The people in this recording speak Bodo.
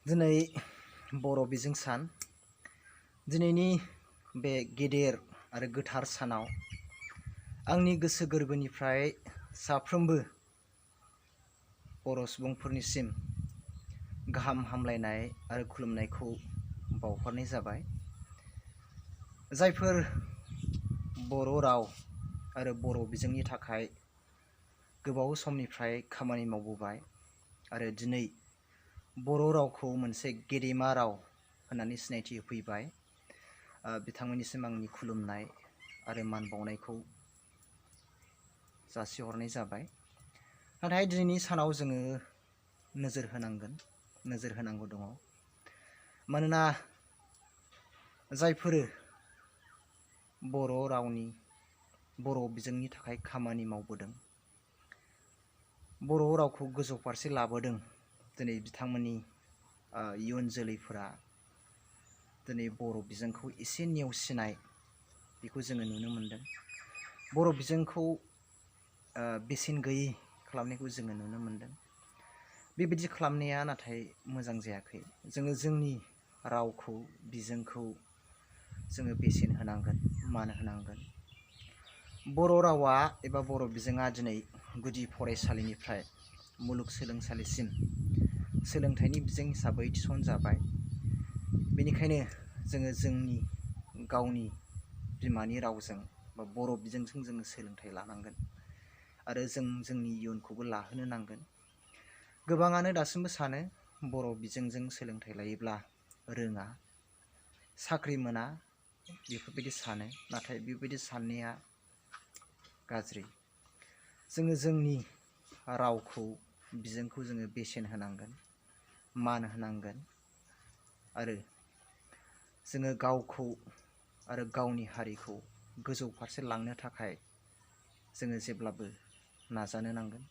दिनै बर' बिजों सान। दिनैनि बे गेदेर आरो गोथार सानाव आंनि गोसो गोरबोनिफ्राय साफ्रोमबो बर' सुबुंफोरनिसिम गाहाम हामलायनाय आरो खुलुमनायखौ बावहरनाय जाबाय। जायफोर बर' राव आरो बर' बिजोंनि थाखाय गोबाव समनिफ्राय खामानि मावबोबाय आरो दिनै बर' रावखौ मोनसे गेदेमा राव होननानै सिनायथि होफैबाय, बिथांमोननिसिम आंनि खुलुमनाय आरो मान बावनायखौ जासिहरनाय जाबाय। नाथाय दिनैनि सानाव जोङो नोजोर होनांगौ दङ। मानोना जायफोरो बर' रावनि बर' बिजोंनि थाखाय खामानि मावबोदों, बर' रावखौ गोजौ फारसे लाबोदों, दिनै बिथांमोननि इयुन जोलैफोरा दिनै बर' बिजोंखौ एसे नेवसिनाय बेखौ जोङो नुनो मोनदों। बर' बिजोंखौ बेसेन गैयै खालामनायखौ जोङो नुनो मोनदों। बेबायदि खालामनाया नाथाय मोजां जायाखै। जोङो जोंनि रावखौ बिजोंखौ जोङो बेसेन होनांगोन, मान होनांगोन। बर' रावा एबा बर' बिजोङा दिनै गुदि फरायसालिनिफ्राय मुलुगसोलोंसालिसिम सोलोंथाइनि बिजों हिसाबै थिसनजाबाय। बेनिखायनो जोङो जोंनि गावनि बिमानि रावजों बा बर' बिजोंजों जोङो सोलोंथाइ लानांगोन आरो जों जोंनि इयुनखौबो लाहोनो नांगोन। गोबाङानो दासिमबो सानो बर' बिजोंजों सोलोंथाइ लायोब्ला रोङा, साख्रि मोना, बेफोरबायदि सानो। नाथाय बेबायदि साननाया गाज्रि। जोङो जोंनि रावखौ बिजोंखौ जोङो बेसेन होनांगोन, मान होनांगोन आरो जोङो गावखौ आरो गावनि हारिखौ गोजौ फारसे लांनो थाखाय जोङो जेब्लाबो नाजानो नांगोन।